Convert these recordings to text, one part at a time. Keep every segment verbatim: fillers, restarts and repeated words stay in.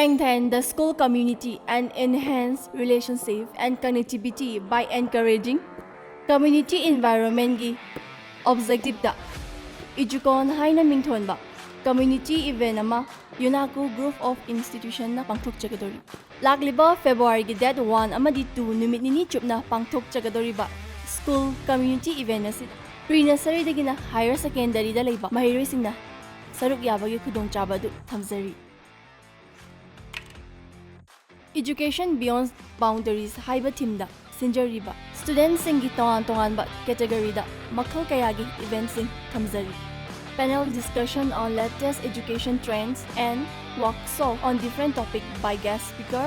Strengthen the school community and enhance relationship and connectivity by encouraging community environment ꯒꯤ objective ꯇ EDUCON ꯍꯥꯏꯅ ꯃꯤꯡꯊꯣꯟꯕ community event ꯑꯃ UNACO Group of Institution ꯅ ꯄꯥꯡꯊꯣꯛꯆꯒꯗꯧꯔꯤ꯫ ꯂꯥꯛꯂꯤꯕ February ꯒꯤ date one ꯑꯃꯗꯤ two ꯅꯨꯃꯤꯠ ꯅꯤꯅꯤ ꯆꯨꯞꯅ ꯄꯥꯡꯊꯣꯛꯆꯒꯗꯧꯔꯤꯕ school community event ꯑꯁꯤꯗ pre nursery ꯗꯒꯤꯅ higher secondary ꯗ ꯂꯩꯕ ꯃꯍꯩꯔꯣꯏꯁꯤꯡꯅ ꯁꯔꯨꯛ ꯌꯥꯕꯒꯤ ꯈꯨꯗꯣꯡꯆꯥꯕ ꯑꯗꯨ ꯊꯝꯖꯔꯤ꯫ Education Beyond Boundaries ꯍꯥꯏꯕ theme ꯗ ꯁꯤꯟꯖꯔꯤꯕ student ꯁꯤꯡꯒꯤ ꯇꯣꯉꯥꯟ ꯇꯣꯉꯥꯟꯕ category ꯗ ꯃꯈꯜ ꯀꯌꯥꯒꯤ event ꯁꯤꯡ ꯊꯝꯖꯔꯤ꯫ Panel discussion on latest education trends and workshop on different topic by guest speaker,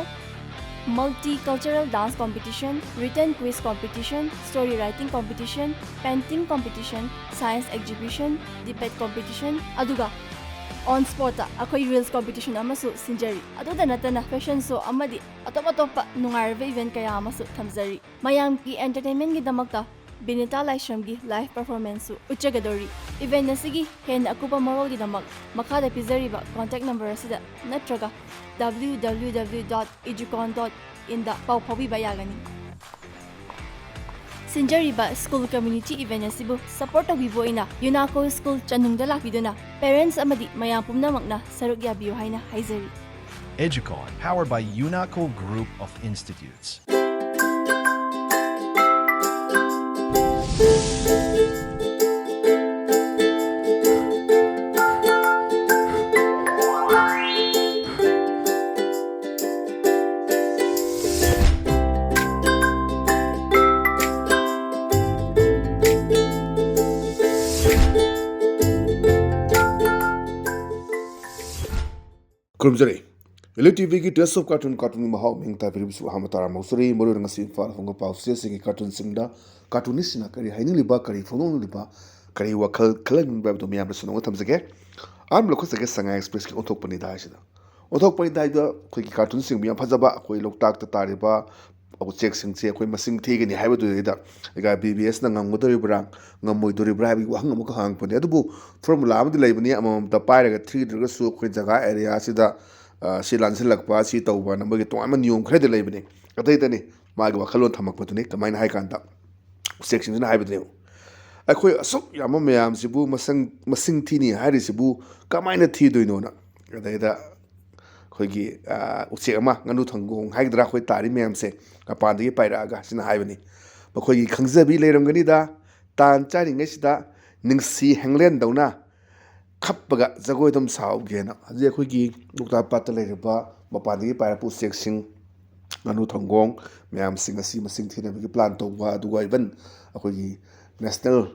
multicultural dance competition, written quiz competition, story writing competition, painting competition, science exhibition, debate competition, ꯑꯗꯨꯒ on spot ꯇ ꯑꯩꯈꯣꯏ reels competition ꯑꯃꯁꯨ ꯁꯤꯟꯖꯔꯤ꯫ ꯑꯗꯨꯗ ꯅꯠꯇꯅ fashion show ꯑꯃꯗꯤ ꯑꯇꯣꯞ ꯑꯇꯣꯞꯄ ꯅꯨꯡꯉꯥꯏꯔꯕ event ꯀꯌꯥ ꯑꯃꯁꯨ ꯊꯝꯖꯔꯤ꯫ ꯃꯌꯥꯝꯒꯤ entertainment ꯒꯤꯗꯃꯛꯇ ꯕꯤꯅꯤꯇꯥ ꯂꯥꯏꯁ꯭ꯔꯝꯒꯤ live performance ꯁꯨ ꯎꯠꯆꯒꯗꯧꯔꯤ꯫ Event ꯑꯁꯤꯒꯤ ꯍꯦꯟꯅ ꯑꯀꯨꯞꯄ ꯃꯔꯣꯜꯒꯤꯗꯃꯛ ꯃꯈꯥꯗ ꯄꯤꯖꯔꯤꯕ contact number ꯑꯁꯤꯗ ꯅꯠꯇ꯭ꯔꯒ www dot educon dot in ꯗ ꯄꯥꯎ ꯐꯥꯎꯕꯤꯕ ꯌꯥꯒꯅꯤ꯫ ꯁꯤꯟꯖꯔꯤꯕ school community event ꯑꯁꯤꯕꯨ support ꯇꯧꯕꯤꯕ ꯑꯣꯏꯅ UNACO school ꯆꯅꯨꯡꯗ ꯂꯥꯛꯄꯤꯗꯨꯅ parents ꯑꯃꯗꯤ ꯃꯌꯥꯝ ꯄꯨꯝꯅꯃꯛꯅ ꯁꯔꯨꯛ ꯌꯥꯕꯤꯌꯨ ꯍꯥꯏꯅ ꯍꯥꯏꯖꯔꯤ꯫ EDUCON, powered by UNACO Group of Institutes. ꯈꯨꯔꯨꯝꯖꯔꯤ꯫ Elite T ꯚꯤꯒꯤ Tales of Cartoon, cartoon ꯒꯤ ꯃꯍꯥꯎ ꯃꯤꯡ ꯇꯥꯕꯤꯔꯤꯕꯁꯨ ꯑꯍꯥꯟꯕ ꯇꯔꯥꯃꯨꯛ ꯆꯨꯔꯤ꯫ ꯃꯔꯨꯑꯣꯏꯅ ꯉꯁꯤ ꯏꯝꯐꯥꯜ ꯐꯣꯡꯕ ꯄꯥꯎꯆꯦꯁꯤꯡꯒꯤ cartoon ꯁꯤꯡꯗ cartoonist ꯁꯤꯡꯅ ꯀꯔꯤ ꯍꯥꯏꯅꯤꯡꯂꯤꯕ, ꯀꯔꯤ ꯐꯣꯡꯗꯣꯛꯅꯤꯡꯂꯤꯕ, ꯀꯔꯤ ꯋꯥꯈꯜ ꯈꯜꯍꯟꯅꯤꯡꯕ ꯍꯥꯏꯕꯗꯨ ꯃꯌꯥꯝꯗ ꯁꯟꯗꯣꯛꯅ ꯊꯝꯖꯒꯦ꯫ ꯑꯍꯥꯟꯕ ꯂꯧꯈꯠꯆꯒꯦ ꯁꯉꯥꯏ ꯑꯦꯛꯁꯄ꯭ꯔꯦꯁꯀꯤ ꯑꯣꯟꯊꯣꯛꯄꯅꯤꯗ ꯍꯥꯏꯁꯤꯗ꯫ ꯑꯣꯟꯊꯣꯛꯄꯅꯤꯗ ꯍꯥꯏꯕꯗ ꯑꯩꯈꯣꯏꯒꯤ cartoon ꯁꯤꯡꯕꯨ ꯌꯥꯝ ꯐꯖꯕ, ꯑꯩꯈꯣꯏ ꯂꯣꯛꯇꯥꯛꯇ ꯇꯥꯔꯤꯕ ꯎꯆꯦꯛꯁꯤꯡꯁꯦ ꯑꯩꯈꯣꯏ ꯃꯁꯤꯡ ꯊꯤꯒꯅꯤ ꯍꯥꯏꯕꯗꯨꯗꯩꯗ ꯑꯩꯒ ꯕꯤ ꯕꯤ ꯑꯦꯁꯅ ꯉꯝꯒꯗꯧꯔꯤꯕ꯭ꯔꯥ, ꯉꯝꯃꯣꯏꯗꯧꯔꯤꯕ꯭ꯔꯥ ꯍꯥꯏꯕꯒꯤ ꯋꯥꯍꯪ ꯑꯃꯈꯛ ꯍꯪꯉꯛꯄꯅꯦ꯫ ꯑꯗꯨꯕꯨ formula ꯑꯃꯗꯤ ꯂꯩꯕꯅꯤ, ꯑꯃꯃꯝꯇ ꯄꯥꯏꯔꯒ ꯊꯤꯗ꯭ꯔꯒꯁꯨ ꯑꯩꯈꯣꯏ ꯖꯒꯥ area ꯁꯤꯗ ꯑ, ꯁꯤ ꯂꯥꯟꯁꯤꯜꯂꯛꯄ, ꯁꯤ ꯇꯧꯕꯅ ꯃꯣꯏꯒꯤ ꯇꯣꯉꯥꯟꯕ ꯅꯤꯌꯣꯝ ꯈꯔꯗꯤ ꯂꯩꯕꯅꯤ꯫ ꯑꯇꯩꯗꯅꯤ ꯃꯥꯒꯤ ꯋꯥꯈꯜꯂꯣꯟ ꯊꯝꯃꯛꯄꯗꯨꯅꯤ꯫ ꯀꯃꯥꯏꯅ ꯍꯥꯏ ꯀꯥꯟꯗ ꯎꯆꯦꯛꯁꯤꯡꯁꯤꯅ ꯍꯥꯏꯕꯗꯨꯅꯦꯕ, "ꯑꯩꯈꯣꯏ ꯑꯁꯨꯛ ꯌꯥꯝꯕ ꯃꯌꯥꯝꯁꯤꯕꯨ ꯃꯁꯪ-, ꯃꯁꯤꯡ ꯊꯤꯅꯤ ꯍꯥꯏꯔꯤꯁꯤꯕꯨ ꯀꯃꯥꯏꯅ ꯊꯤꯗꯣꯏꯅꯣꯅ?" ꯑꯗꯩꯗ ꯑꯩꯈꯣꯏꯒꯤ, ꯑ, ꯎꯆꯦꯛ ꯑꯃ, ꯉꯥꯅꯨ ꯊꯪꯒꯣꯡ ꯍꯥꯏꯒꯗ꯭ꯔꯥ, ꯑꯩꯈꯣꯏ ꯇꯥꯔꯤ ꯃꯌꯥꯝꯁꯦ ꯃꯄꯥꯟꯗꯒꯤ ꯄꯥꯏꯔꯛꯑꯒ ꯁꯤꯅ ꯍꯥꯏꯕꯅꯤ, "ꯃꯈꯣꯏꯒꯤ ꯈꯪꯖꯕꯤ ꯂꯩꯔꯝꯒꯅꯤꯗ, ꯇꯥꯟ ꯆꯥꯔꯤꯉꯩꯁꯤꯗ ꯅꯤꯡꯁꯤ ꯍꯦꯡꯂꯦꯟꯗꯧꯅ ꯈꯞꯄꯒ ꯖꯒꯣꯏ ꯑꯗꯨꯝ ꯁꯥꯍꯧꯒꯦꯅ"꯫ ꯍꯧꯖꯤꯛ ꯑꯩꯈꯣꯏꯒꯤ ꯂꯣꯛꯇꯥꯛ ꯄꯥꯠꯇ ꯂꯩꯔꯤꯕ ꯃꯄꯥꯟꯗꯒꯤ ꯄꯥꯏꯔꯛꯄ ꯎꯆꯦꯛꯁꯤꯡ, ꯉꯥꯅꯨ ꯊꯪꯒꯣꯡ ꯃꯌꯥꯝꯁꯤꯡ ꯑꯁꯤ ꯃꯁꯤꯡ ꯊꯤꯅꯕꯒꯤ ꯄ꯭ꯂꯥꯟ ꯇꯧꯕ, ꯑꯗꯨꯒ ꯏꯚꯟ ꯑꯩꯈꯣꯏꯒꯤ ꯅꯦꯁꯅꯦꯜ,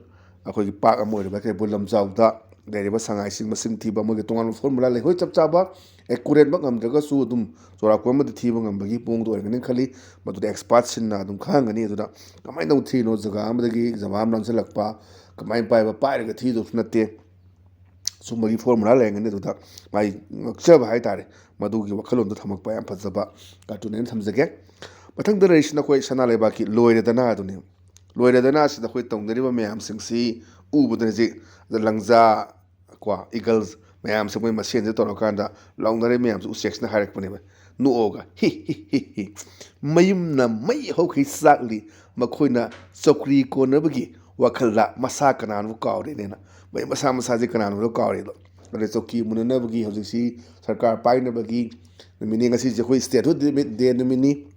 ꯑꯩꯈꯣꯏꯒꯤ ꯄꯥꯔꯛ ꯑꯃ ꯑꯣꯏꯔꯤꯕ ꯀꯩꯕꯨꯜ ꯂꯝꯖꯥꯎꯗ ꯂꯩꯔꯤꯕ ꯁꯉꯥꯏꯁꯤꯡ ꯃꯁꯤꯡ ꯊꯤꯕ ꯑꯃꯒꯤ ꯇꯣꯉꯥꯟꯕ ꯐꯣꯔꯃꯨꯂꯥ ꯂꯩ꯫ ꯍꯣꯏ, ꯆꯞ ꯆꯥꯕ ꯑꯦꯀꯨꯔꯦꯠꯃꯛ ꯉꯝꯗ꯭ꯔꯒꯁꯨ ꯑꯗꯨꯝ ꯆꯥꯎꯔꯥꯛꯄ ꯑꯃꯗꯤ ꯊꯤꯕ ꯉꯝꯕꯒꯤ ꯃꯑꯣꯡꯗ ꯑꯣꯏꯔꯒꯅꯤ ꯈꯜꯂꯤ꯫ ꯃꯗꯨꯗ ꯑꯦꯛꯁꯄꯥꯔꯠꯁꯤꯡꯅ ꯑꯗꯨꯝ ꯈꯪꯉꯝꯒꯅꯤ꯫ ꯑꯗꯨꯅ ꯀꯃꯥꯏꯅ ꯇꯧꯅ ꯊꯤꯔꯤꯅꯣ, ꯖꯒꯥ ꯑꯃꯗꯒꯤ ꯖꯒꯥ ꯑꯃ ꯂꯥꯟꯁꯤꯜꯂꯛꯄ, ꯀꯃꯥꯏꯅ ꯄꯥꯏꯕ, ꯄꯥꯏꯔꯒ ꯊꯤꯗꯧꯁꯨ ꯅꯠꯇꯦ꯫ ꯁꯨꯝꯕꯒꯤ ꯐꯣꯔꯃꯨꯂꯥ ꯂꯩꯔꯝꯒꯅꯤ꯫ ꯑꯗꯨꯗ ꯃꯥꯏ ꯉꯛꯆꯕ ꯍꯥꯏꯇꯥꯔꯦ, ꯃꯗꯨꯒꯤ ꯋꯥꯈꯜꯂꯣꯟꯗꯣ ꯊꯝꯃꯛꯄ ꯌꯥꯝ ꯐꯖꯕ ꯀꯥꯔꯇꯨꯟ ꯑꯩꯅ ꯊꯝꯖꯒꯦ꯫ ꯃꯊꯪꯗ ꯂꯩꯔꯤꯁꯤꯅ ꯑꯩꯈꯣꯏ ꯁꯅꯥ ꯂꯩꯕꯥꯛꯀꯤ ꯂꯣꯏꯔꯦꯗꯅ ꯑꯗꯨꯅꯤ꯫ ꯂꯣꯏꯔꯦꯗꯅ ꯑꯁꯤꯗ ꯑꯩꯈꯣꯏ ꯇꯧꯅꯔꯤꯕ ꯃꯌꯥꯝꯁꯤꯡꯁꯤ ꯎꯕꯗ ꯍꯧꯖꯤꯛ ꯂꯪꯖꯥ ꯀꯣ, ꯏꯒꯜꯁ ꯃꯌꯥꯝꯁꯦ ꯃꯣꯏ ꯃꯁꯦꯟꯁꯦ ꯇꯧꯔꯀꯥꯟꯗ ꯂꯥꯎꯅꯔꯤꯕ ꯃꯌꯥꯝꯁꯦ ꯎꯆꯦꯛꯁꯤꯅ ꯍꯥꯏꯔꯛꯄꯅꯦꯕ, ꯅꯣꯛꯑꯒ, "ꯍꯤ, ꯍꯤ, ꯍꯤ, ꯍꯤ, ꯃꯌꯨꯝꯅ ꯃꯩ ꯍꯧꯈꯩ ꯆꯥꯛꯂꯤ, ꯃꯈꯣꯏꯅ ꯆꯧꯀ꯭ꯔꯤ ꯀꯣꯟꯅꯕꯒꯤ ꯋꯥꯈꯜꯗ ꯃꯁꯥ ꯀꯅꯥꯅꯣ ꯀꯥꯎꯔꯦꯅꯦꯅ"꯫ ꯃꯣꯏ ꯃꯁꯥ ꯃꯁꯥꯁꯦ ꯀꯅꯥꯅꯣ ꯀꯥꯎꯔꯦꯗꯣ꯫ ꯑꯗꯩ ꯆꯧꯀꯤ ꯃꯨꯟꯅꯅꯕꯒꯤ ꯍꯧꯖꯤꯛꯁꯤ ꯁꯔꯀꯥꯔ ꯄꯥꯏꯅꯕꯒꯤ ꯅꯨꯃꯤꯠꯅꯤ꯫ ꯉꯁꯤꯁꯦ ꯑꯩꯈꯣꯏ ꯁ꯭ꯇꯦꯠꯍꯨꯗ ꯗꯦ ꯅꯨꯃꯤꯠꯅꯤ꯫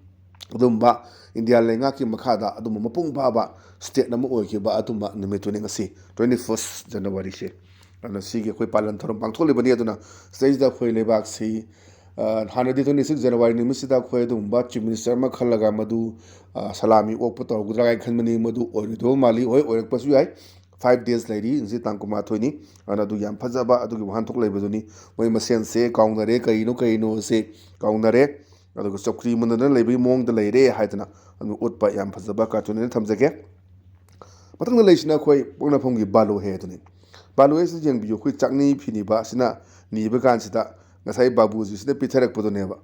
ꯑꯗꯨꯝꯕ ꯏꯟꯗꯤꯌꯥ ꯂꯩꯉꯥꯛꯀꯤ ꯃꯈꯥꯗ ꯑꯗꯨꯝꯕ ꯃꯄꯨꯡ ꯐꯥꯕ ꯁ꯭ꯇꯦꯠ ꯑꯃ ꯑꯣꯏꯈꯤꯕ ꯑꯗꯨꯝꯕ ꯅꯨꯃꯤꯠꯇꯨꯅꯤ ꯉꯁꯤ, ꯇ꯭ꯋꯦꯟꯇꯤ ꯐꯥꯔꯁ ꯖꯅꯋꯥꯔꯤꯁꯦ꯫ ꯑꯗꯨꯅ ꯁꯤꯒꯤ ꯑꯩꯈꯣꯏ ꯄꯥꯂꯟ ꯊꯧꯔꯝ ꯄꯥꯡꯊꯣꯛꯂꯤꯕꯅꯤ꯫ ꯑꯗꯨꯅ ꯁꯤꯗꯩꯁꯤꯗ ꯑꯩꯈꯣꯏ ꯂꯩꯕꯥꯛꯁꯤ, ꯑ, ꯍꯥꯟꯅꯗꯤ ꯇ꯭ꯋꯦꯟꯇꯤ ꯁꯤꯛꯁ ꯖꯅꯋꯥꯔꯤ ꯅꯨꯃꯤꯠꯁꯤꯗ ꯑꯩꯈꯣꯏ ꯑꯗꯨꯒꯨꯝꯕ ꯆꯤꯐ ꯃꯤꯅꯤꯁꯇꯔ ꯑꯃ ꯈꯜꯂꯒ ꯃꯗꯨ, ꯑ, ꯁꯂꯥꯃꯤ ꯑꯣꯛꯄ ꯇꯧꯔꯛꯀꯗ꯭ꯔꯥ ꯍꯥꯏꯅ ꯈꯟꯕꯅꯤ꯫ ꯃꯗꯨ ꯑꯣꯏꯔꯣꯏꯗꯕ ꯃꯥꯜꯂꯤ꯫ ꯍꯣꯏ, ꯑꯣꯏꯔꯛꯄꯁꯨ ꯌꯥꯏ꯫ ꯐꯥꯏꯚ ꯗꯦꯖ ꯂꯩꯔꯤ, ꯉꯁꯤ ꯇꯥꯡ ꯀꯨꯟꯃꯥꯊꯣꯏꯅꯤ꯫ ꯑꯗꯨꯅ ꯑꯗꯨ ꯌꯥꯝ ꯐꯖꯕ ꯑꯗꯨꯒꯤ ꯋꯥꯍꯟꯊꯣꯛ ꯂꯩꯕꯗꯨꯅꯤ꯫ ꯃꯣꯏ ꯃꯁꯦꯟꯁꯦ ꯀꯥꯎꯅꯔꯦ, ꯀꯔꯤꯅꯣ ꯀꯔꯤꯅꯣꯁꯦ ꯀꯥꯎꯅꯔꯦ꯫ ꯑꯗꯨꯒ ꯆꯧꯀ꯭ꯔꯤ ꯃꯨꯟꯅꯗꯅ ꯂꯩꯕꯒꯤ ꯃꯑꯣꯡꯗ ꯂꯩꯔꯦ ꯍꯥꯏꯗꯅ ꯑꯗꯨ ꯎꯠꯄ ꯌꯥꯝ ꯐꯖꯕ ꯀꯥꯔꯇꯨꯟ ꯑꯣꯏꯅ ꯊꯝꯖꯒꯦ꯫ ꯃꯊꯪꯗ ꯂꯩꯁꯤꯅ ꯑꯩꯈꯣꯏ ꯄꯣꯛꯅꯐꯝꯒꯤ ꯕꯥꯂꯨ ꯍꯦ ꯑꯗꯨꯅꯤ꯫ ꯕꯥꯂꯨ ꯍꯦ ꯑꯁꯤ ꯌꯦꯡꯕꯤꯌꯨ, ꯑꯩꯈꯣꯏ ꯆꯥꯛꯅꯤ ꯐꯤ ꯅꯤꯕ ꯑꯁꯤꯅ ꯅꯤꯕ ꯀꯥꯟꯁꯤꯗ ꯉꯁꯥꯏ ꯕꯥꯕꯨꯖꯤꯁꯤꯅ ꯄꯤꯊꯔꯛꯄꯗꯨꯅꯦꯕ꯫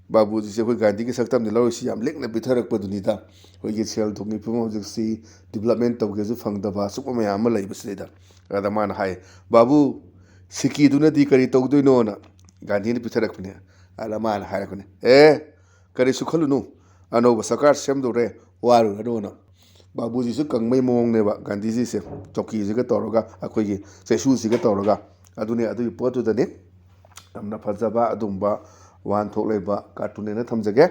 ꯕꯥꯕꯨꯖꯤꯁꯦ ꯑꯩꯈꯣꯏ ꯒꯥꯟꯙꯤꯒꯤ ꯁꯛꯇꯝꯗꯤ ꯂꯧꯔꯤꯁꯤ ꯌꯥꯝ ꯂꯤꯛꯅ ꯄꯤꯊꯔꯛꯄꯗꯨꯅꯤꯗ꯫ ꯑꯩꯈꯣꯏꯒꯤ ꯁꯦꯜ ꯊꯨꯝꯒꯤ ꯐꯤꯕꯝ ꯍꯧꯖꯤꯛꯁꯤ, ꯗꯤꯕꯂꯞꯃꯦꯟ ꯇꯧꯒꯦꯁꯨ ꯐꯪꯗꯕ, ꯑꯁꯨꯝꯕ ꯃꯌꯥꯝ ꯑꯃ ꯂꯩꯕꯁꯤꯗꯩꯗ꯫ ꯑꯗ ꯃꯥꯅ ꯍꯥꯏ, "ꯕꯥꯕꯨ, ꯁꯤꯀꯤꯗꯨꯅꯗꯤ ꯀꯔꯤ ꯇꯧꯗꯣꯏꯅꯣꯅ?" ꯒꯥꯟꯙꯤꯅ ꯄꯤꯊꯔꯛꯄꯅꯦ꯫ ꯑꯗ ꯃꯥꯅ ꯍꯥꯏꯔꯛꯄꯅꯦ, "ꯑꯦ, ꯀꯔꯤꯁꯨ ꯈꯜꯂꯨꯅꯨ, ꯑꯅꯧꯕ ꯁꯔꯀꯥꯔ ꯁꯦꯝꯗꯧꯔꯦ, ꯋꯥꯔꯨꯔꯅꯨꯅ"꯫ ꯕꯥꯕꯨꯖꯤꯁꯨ ꯀꯪꯕꯩ ꯃꯑꯣꯡꯅꯦꯕ, ꯒꯥꯟꯙꯤꯖꯤꯁꯦ ꯆꯧꯀꯤꯁꯤꯒ ꯇꯧꯔꯒ, ꯑꯩꯈꯣꯏꯒꯤ ꯆꯩꯁꯨꯁꯤꯒ ꯇꯧꯔꯒ꯫ ꯑꯗꯨꯅꯤ, ꯑꯗꯨꯒꯤ ꯄꯣꯠꯇꯨꯗꯅꯤ꯫ ꯌꯥꯝꯅ ꯐꯖꯕ ꯑꯗꯨꯒꯨꯝꯕ ꯋꯥꯍꯟꯊꯣꯛ ꯂꯩꯕ ꯀꯥꯔꯇꯨꯟꯅꯦꯅ ꯊꯝꯖꯒꯦ꯫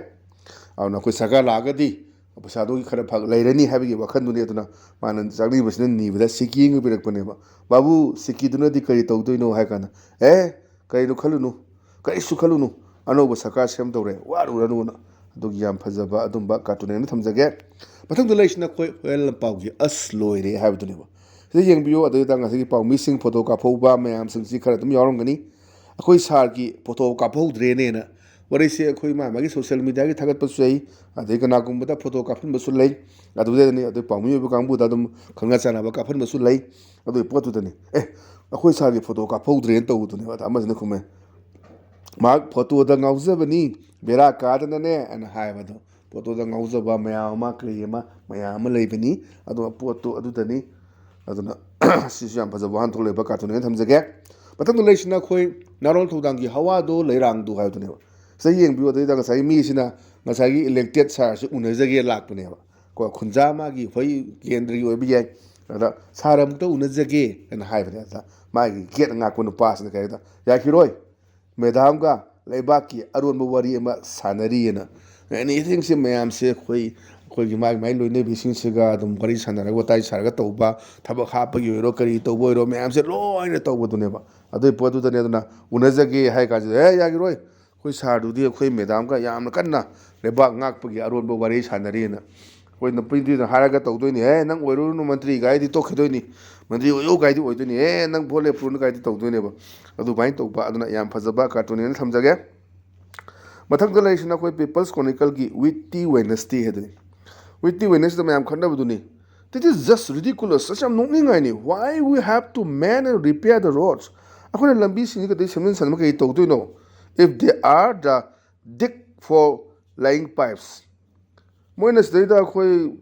ꯑꯗꯨꯅ ꯑꯩꯈꯣꯏ ꯁꯔꯀꯥꯔ ꯂꯥꯛꯑꯒꯗꯤ ꯄꯩꯁꯥꯗꯨꯒꯤ ꯈꯔ ꯐ-, ꯂꯩꯔꯅꯤ ꯍꯥꯏꯕꯒꯤ ꯋꯥꯈꯜꯗꯨꯅꯤ꯫ ꯑꯗꯨꯅ ꯃꯥꯅ ꯆꯥꯛꯅꯤꯡꯕꯁꯤꯅ ꯅꯤꯕꯗ ꯁꯤꯀꯤ ꯑꯃ ꯄꯤꯔꯛꯄꯅꯦꯕ꯫ "ꯕꯥꯕꯨ, ꯁꯤꯀꯤꯗꯨꯅꯗꯤ ꯀꯔꯤ ꯇꯧꯗꯣꯏꯅꯣ?" ꯍꯥꯏ ꯀꯥꯟꯗ, "ꯑꯦ, ꯀꯔꯤꯅꯣ ꯈꯜꯂꯨꯅꯨ, ꯀꯔꯤꯁꯨ ꯈꯜꯂꯨꯅꯨ, ꯑꯅꯧꯕ ꯁꯔꯀꯥꯔ ꯁꯦꯝꯗꯧꯔꯦ, ꯋꯥꯔꯨꯔꯅꯨꯅ"꯫ ꯑꯗꯨꯒꯤ ꯌꯥꯝ ꯐꯖꯕ ꯑꯗꯨꯝꯕ ꯀꯥꯔꯇꯨꯟ ꯑꯃ ꯊꯝꯖꯒꯦ꯫ ꯃꯊꯪꯗ ꯂꯩꯔꯤꯁꯤꯅ ꯑꯩꯈꯣꯏ ꯍꯨꯔꯦꯟ ꯂꯝꯄꯥꯎꯒꯤ "ꯑꯁ ꯂꯣꯏꯔꯦ" ꯍꯥꯏꯕꯗꯨꯅꯦꯕ꯫ ꯁꯤꯗ ꯌꯦꯡꯕꯤꯌꯨ, ꯑꯗꯨꯗ ꯉꯁꯥꯏꯒꯤ ꯄꯥꯎꯃꯤꯁꯤꯡ ꯐꯣꯇꯣ ꯀꯥꯞꯍꯧꯕ ꯃꯌꯥꯝꯁꯤꯡꯁꯤ ꯈꯔ ꯑꯗꯨꯝ ꯌꯥꯎꯔꯝꯒꯅꯤ꯫ "ꯑꯩꯈꯣꯏ ꯁꯥꯔꯒꯤ ꯐꯣꯇꯣ ꯀꯥꯞꯍꯧꯗ꯭ꯔꯦꯅꯦꯅ" ꯋꯥꯔꯤꯁꯦ ꯑꯩꯈꯣꯏ ꯃꯥ ꯃꯥꯒꯤ ꯁꯣꯁꯤꯌꯦꯜ ꯃꯤꯗꯤꯌꯥꯒꯤ ꯊꯥꯒꯠꯄꯁꯨ ꯂꯩ, ꯑꯗꯩ ꯀꯅꯥꯒꯨꯝꯕꯗ ꯐꯣꯇꯣ ꯀꯥꯞꯍꯟꯕꯁꯨ ꯂꯩ꯫ ꯑꯗꯨꯗꯅꯤ, ꯑꯗꯨ ꯄꯥꯎꯃꯤ ꯑꯣꯏꯕ ꯀꯥꯡꯕꯨꯗ ꯑꯗꯨꯝ ꯈꯪꯅ ꯆꯥꯟꯅꯕ ꯀꯥꯞꯍꯟꯕꯁꯨ ꯂꯩ꯫ ꯑꯗꯨꯒꯤ ꯄꯣꯠꯇꯨꯗꯅꯤ, "ꯑꯦ, ꯑꯩꯈꯣꯏ ꯁꯥꯔꯒꯤ ꯐꯣꯇꯣ ꯀꯥꯞꯍꯧꯗ꯭ꯔꯦꯅ" ꯇꯧꯕꯗꯨꯅꯦꯕ꯫ ꯑꯗ ꯑꯃꯁꯤꯅ ꯈꯨꯝꯃꯦ, "ꯃꯍꯥꯛ ꯐꯣꯇꯣꯗ ꯉꯥꯎꯖꯕꯅꯤ, ꯕꯦꯔꯥ ꯀꯥꯗꯅꯅꯦ" ꯍꯥꯏꯅ ꯍꯥꯏꯕꯗꯣ꯫ ꯐꯣꯇꯣꯗ ꯉꯥꯎꯖꯕ ꯃꯌꯥꯝ ꯑꯃ, ꯀꯔꯤ ꯑꯃ, ꯃꯌꯥꯝ ꯑꯃ ꯂꯩꯕꯅꯤ꯫ ꯑꯗꯣ ꯄꯣꯠꯇꯣ ꯑꯗꯨꯗꯅꯤ꯫ ꯑꯗꯨꯅ ꯁꯤꯁꯨ ꯌꯥꯝ ꯐꯖꯕ ꯋꯥꯍꯟꯊꯣꯛ ꯂꯩꯕ ꯀꯥꯔꯇꯨꯟ ꯑꯣꯏꯅ ꯊꯝꯖꯒꯦ꯫ ꯃꯊꯪꯗ ꯂꯩꯔꯤꯁꯤꯅ ꯑꯩꯈꯣꯏ ꯅꯥꯔꯣꯜ ꯊꯧꯗꯥꯡꯒꯤ "ꯍꯋꯥꯗꯣ ꯂꯩꯔꯥꯡꯗꯣ" ꯍꯥꯏꯕꯗꯨꯅꯦꯕ꯫ ꯁꯤꯗ ꯌꯦꯡꯕꯤꯌꯨ, ꯑꯗꯩꯗ ꯉꯁꯥꯏꯒꯤ ꯃꯤꯁꯤꯅ ꯉꯁꯥꯏꯒꯤ ꯏꯂꯦꯛꯇꯦꯠ ꯁꯥꯔꯁꯤ ꯎꯅꯖꯒꯦ ꯂꯥꯛꯄꯅꯦꯕ꯫ ꯀꯣ, ꯈꯨꯟꯖꯥ ꯃꯥꯒꯤ ꯍꯣꯏ ꯀꯦꯟꯗ꯭ꯔꯒꯤ ꯑꯣꯏꯕ ꯌꯥꯏ꯫ ꯑꯗ "ꯁꯥꯔ ꯑꯃꯨꯛꯇ ꯎꯅꯖꯒꯦ" ꯍꯥꯏꯅ ꯍꯥꯏꯕꯅꯦ꯫ ꯑꯗ ꯃꯥꯒꯤ ꯒꯦꯠ ꯉꯥꯛꯄ ꯅꯨꯄꯥꯁꯤꯅ ꯀꯩ ꯍꯥꯏꯗ, "ꯌꯥꯈꯤꯔꯣꯏ, ꯃꯦꯗꯥꯝꯒ ꯂꯩꯕꯥꯛꯀꯤ ꯑꯔꯣꯟꯕ ꯋꯥꯔꯤ ꯑꯃ ꯁꯥꯟꯅꯔꯤꯑꯅ"꯫ ꯑꯦꯅꯤꯊꯤꯡꯁꯦ ꯃꯌꯥꯝꯁꯦ ꯑꯩꯈꯣꯏ, ꯑꯩꯈꯣꯏꯒꯤ ꯃꯥꯒꯤ ꯃꯥꯒꯤ ꯂꯣꯏꯅꯕꯤꯁꯤꯡꯁꯤꯒ ꯑꯗꯨꯝ ꯋꯥꯔꯤ ꯁꯥꯟꯅꯔꯒ, ꯋꯥꯇꯥꯏ ꯁꯥꯔꯒ ꯇꯧꯕ, ꯊꯕꯛ ꯍꯥꯞꯄꯒꯤ ꯑꯣꯏꯔꯣ, ꯀꯔꯤ ꯇꯧꯕ ꯑꯣꯏꯔꯣ, ꯃꯌꯥꯝꯁꯦ ꯂꯣꯏꯅ ꯇꯧꯕꯗꯨꯅꯦꯕ꯫ ꯑꯗꯨꯒꯤ ꯄꯣꯠꯇꯨꯗꯅꯦ꯫ ꯑꯗꯨꯅ ꯎꯅꯖꯒꯦ ꯍꯥꯏ ꯀꯥꯟꯁꯤꯗ, "ꯑꯦ, ꯌꯥꯈꯤꯔꯣꯏ, ꯑꯩꯈꯣꯏ ꯁꯥꯔꯗꯨꯗꯤ ꯑꯩꯈꯣꯏ ꯃꯦꯗꯥꯝꯒ ꯌꯥꯝꯅ ꯀꯟꯅ ꯂꯩꯕꯥꯛ ꯉꯥꯛꯄꯒꯤ ꯑꯔꯣꯟꯕ ꯋꯥꯔꯤ ꯁꯥꯟꯅꯔꯤꯑꯅ"꯫ ꯑꯩꯈꯣꯏ ꯅꯨꯄꯤꯗꯨꯅ ꯍꯥꯏꯔꯒ ꯇꯧꯗꯣꯏꯅꯤ, "ꯑꯦ, ꯅꯪ ꯑꯣꯏꯔꯨꯔꯅꯨ ꯃꯟꯇ꯭ꯔꯤ" ꯀꯥꯏꯗꯤ ꯇꯣꯛꯈꯤꯗꯣꯏꯅꯤ, "ꯃꯟꯇ꯭ꯔꯤ ꯑꯣꯏꯌꯨ" ꯀꯥꯏꯗꯤ ꯑꯣꯏꯗꯣꯏꯅꯤ, "ꯑꯦ, ꯅꯪ ꯚꯣꯠ ꯂꯦꯞꯄꯨꯔꯅꯨ" ꯀꯥꯏꯗꯤ ꯇꯧꯗꯣꯏꯅꯦꯕ꯫ ꯑꯗꯨꯃꯥꯏꯅ ꯇꯧꯕ, ꯑꯗꯨꯅ ꯌꯥꯝ ꯐꯖꯕ ꯀꯥꯔꯇꯨꯟꯅꯦꯅ ꯊꯝꯖꯒꯦ꯫ ꯃꯊꯪꯗ ꯂꯩꯔꯤꯁꯤꯅ ꯑꯩꯈꯣꯏ ꯄꯤꯄꯜꯁ ꯀ꯭ꯔꯣꯅꯤꯀꯜꯒꯤ ꯋꯤꯠꯇꯤ ꯋꯦꯅꯁꯗꯦ ꯍꯥꯏꯗꯨꯅꯤ꯫ ꯋꯤꯠꯇꯤ ꯋꯦꯅꯁꯗꯦ ꯃꯌꯥꯝ ꯈꯟꯅꯕꯗꯨꯅꯤ꯫ "This is just ridiculous, ꯑꯁ ꯌꯥꯝ ꯅꯣꯛꯅꯤꯡꯉꯥꯏꯅꯤ, why we have to man and repair the roads?" ꯑꯩꯈꯣꯏꯅ ꯂꯝꯕꯤꯁꯤꯡꯁꯤ ꯀꯩꯗꯧ ꯁꯦꯝꯖꯤꯟ ꯁꯥꯖꯤꯟꯕ ꯀꯩ ꯇꯧꯗꯣꯏꯅꯣ? "If they are the dig for line pipes", ꯃꯣꯏꯅ ꯁꯤꯗꯩꯗ ꯑꯩꯈꯣꯏ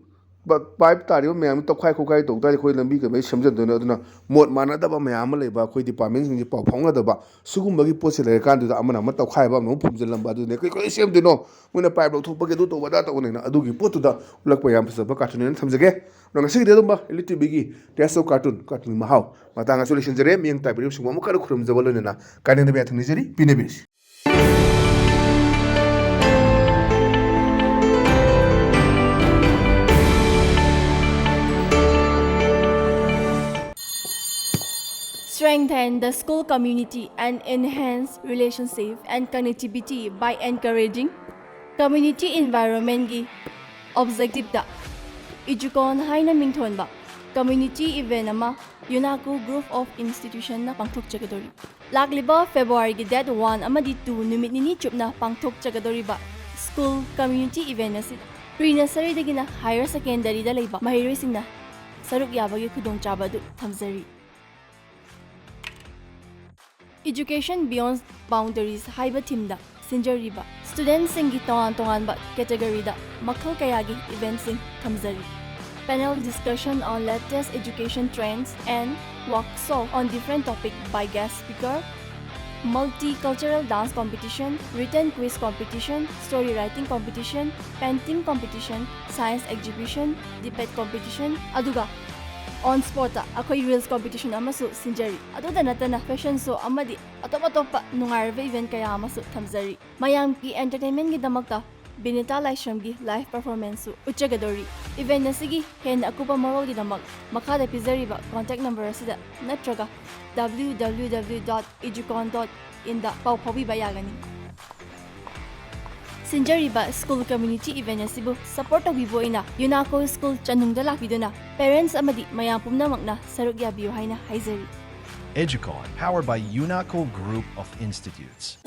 ꯄ- ꯄꯥꯏꯞ ꯇꯥꯔꯤꯕ ꯃꯌꯥꯝꯗꯨ ꯇꯧꯈꯥꯏ ꯈꯣꯠꯈꯥꯏ ꯇꯧ ꯇꯥꯔꯗꯤ ꯑꯩꯈꯣꯏ ꯂꯝꯕꯤ ꯀꯩꯃꯩ ꯁꯦꯝꯖꯤꯟꯗꯣꯏꯅꯣ? ꯑꯗꯨꯅ ꯃꯣꯠ ꯃꯥꯟꯅꯗꯕ ꯃꯌꯥꯝ ꯑꯃ ꯂꯩꯕ ꯑꯩꯈꯣꯏ ꯗꯤꯄꯥꯔꯠꯃꯦꯟꯁꯤꯡꯁꯦ ꯄꯥꯎ ꯐꯥꯎꯅꯗꯕ, ꯁꯤꯒꯨꯝꯕꯒꯤ ꯄꯣꯠꯁꯦ ꯂꯩꯔꯀꯥꯟꯗꯨꯗ ꯑꯃꯅ ꯑꯃ ꯇꯧꯈꯥꯏꯕ, ꯑꯃꯅ ꯑꯃ ꯐꯨꯝꯖꯤꯜꯂꯝꯕ, ꯑꯗꯨꯅꯦ ꯀꯩ ꯀꯩ ꯁꯦꯝꯗꯣꯏꯅꯣ? ꯃꯣꯏꯅ ꯄꯥꯏꯞ ꯂꯧꯊꯣꯛꯄꯒꯤ ꯑꯗꯨ ꯇꯧꯕ ꯑꯗꯥ ꯇꯧꯕꯅꯤꯅ ꯑꯗꯨꯒꯤ ꯄꯣꯠꯇꯨꯗ ꯎꯠꯂꯛꯄ ꯌꯥꯝ ꯐꯖꯕ ꯀꯥꯔꯇꯨꯟ ꯑꯣꯏꯅ ꯊꯝꯖꯒꯦ꯫ ꯑꯗꯣ ꯉꯁꯤꯒꯤꯗꯤ ꯑꯗꯨꯝꯕ ꯂꯤꯇ꯭ꯔꯤꯕꯤꯒꯤ ꯇꯦꯁ ꯑꯣꯐ ꯀꯥꯔꯇꯨꯟ, ꯀꯥꯔꯇꯨꯟꯒꯤ ꯃꯍꯥꯎ ꯃꯇꯥꯡ ꯑꯁꯨ ꯂꯣꯏꯁꯤꯟꯖꯔꯦ꯫ ꯃꯤꯠꯌꯦꯡ ꯇꯥꯕꯤꯔꯤꯕꯁꯤꯡꯕꯨ ꯑꯃꯨꯛ ꯍꯟꯅ ꯈꯨꯔꯨꯝꯖꯕ ꯂꯣꯏꯅꯅ ꯀꯥꯏꯅꯅꯕ ꯌꯥꯊꯪ ꯅꯤꯖꯔꯤ꯫ ꯄꯤꯅꯕꯤꯔꯁꯤ꯫ Strengthen the school community and enhance relationship and connectivity by encouraging community environment ꯒꯤ objective ꯇ ꯏꯖꯨꯀꯣꯟ ꯍꯥꯏꯅ ꯃꯤꯡꯊꯣꯟꯕ community event ꯑꯃ UNACO Group of Institution ꯅ ꯄꯥꯡꯊꯣꯛꯆꯒꯗꯧꯔꯤ꯫ ꯂꯥꯛꯂꯤꯕ February ꯒꯤ date one ꯑꯃꯗꯤ two ꯅꯨꯃꯤꯠ ꯅꯤꯅꯤ ꯆꯨꯞꯅ ꯄꯥꯡꯊꯣꯛꯆꯒꯗꯧꯔꯤꯕ school community event ꯑꯁꯤꯗ pre nursery ꯗꯒꯤꯅ higher secondary ꯗ ꯂꯩꯕ ꯃꯍꯩꯔꯣꯏꯁꯤꯡꯅ ꯁꯔꯨꯛ ꯌꯥꯕꯒꯤ ꯈꯨꯗꯣꯡꯆꯥꯕ ꯑꯗꯨ ꯊꯝꯖꯔꯤ꯫ Education Beyond Boundaries ꯍꯥꯏꯕ theme ꯗ ꯁꯤꯟꯖꯔꯤꯕ student ꯁꯤꯡꯒꯤ ꯇꯣꯉꯥꯟ ꯇꯣꯉꯥꯟꯕ category ꯗ ꯃꯈꯜ ꯀꯌꯥꯒꯤ event ꯁꯤꯡ ꯊꯝꯖꯔꯤ꯫ Panel discussion on latest education trends and workshop on different topic by guest speaker, multicultural dance competition, written quiz competition, story writing competition, painting competition, science exhibition, debate competition, ꯑꯗꯨꯒ on spot ꯇ ꯑꯩꯈꯣꯏ reels competition ꯑꯃꯁꯨ ꯁꯤꯟꯖꯔꯤ꯫ ꯑꯗꯨꯗ ꯅꯠꯇꯅ fashion show ꯑꯃꯗꯤ ꯑꯇꯣꯞ ꯑꯇꯣꯞꯄ ꯅꯨꯡꯉꯥꯏꯔꯕ event ꯀꯌꯥ ꯑꯃꯁꯨ ꯊꯝꯖꯔꯤ꯫ ꯃꯌꯥꯝꯒꯤ entertainment ꯒꯤꯗꯃꯛꯇ ꯕꯤꯅꯤꯇꯥ ꯂꯥꯏꯁ꯭ꯔꯝꯒꯤ live performance ꯁꯨ ꯎꯠꯆꯒꯗꯧꯔꯤ꯫ Event ꯑꯁꯤꯒꯤ ꯍꯦꯟꯅ ꯑꯀꯨꯞꯄ ꯃꯔꯣꯜꯒꯤꯗꯃꯛ ꯃꯈꯥꯗ ꯄꯤꯖꯔꯤꯕ contact number ꯑꯁꯤꯗ ꯅꯠꯇ꯭ꯔꯒ W W W dot educon dot in ꯗ ꯄꯥꯎ ꯐꯥꯎꯕꯤꯕ ꯌꯥꯒꯅꯤ꯫ ꯁꯤꯟꯖꯔꯤꯕ school community event ꯑꯁꯤꯕꯨ support ꯇꯧꯕꯤꯕ ꯑꯣꯏꯅ UNACO school ꯆꯅꯨꯡꯗ ꯂꯥꯛꯄꯤꯗꯨꯅ parents ꯑꯃꯗꯤ ꯃꯌꯥꯝ ꯄꯨꯝꯅꯃꯛꯅ ꯁꯔꯨꯛ ꯌꯥꯕꯤꯌꯨ ꯍꯥꯏꯅ ꯍꯥꯏꯖꯔꯤ꯫ Educon, powered by UNACO Group of Institutes.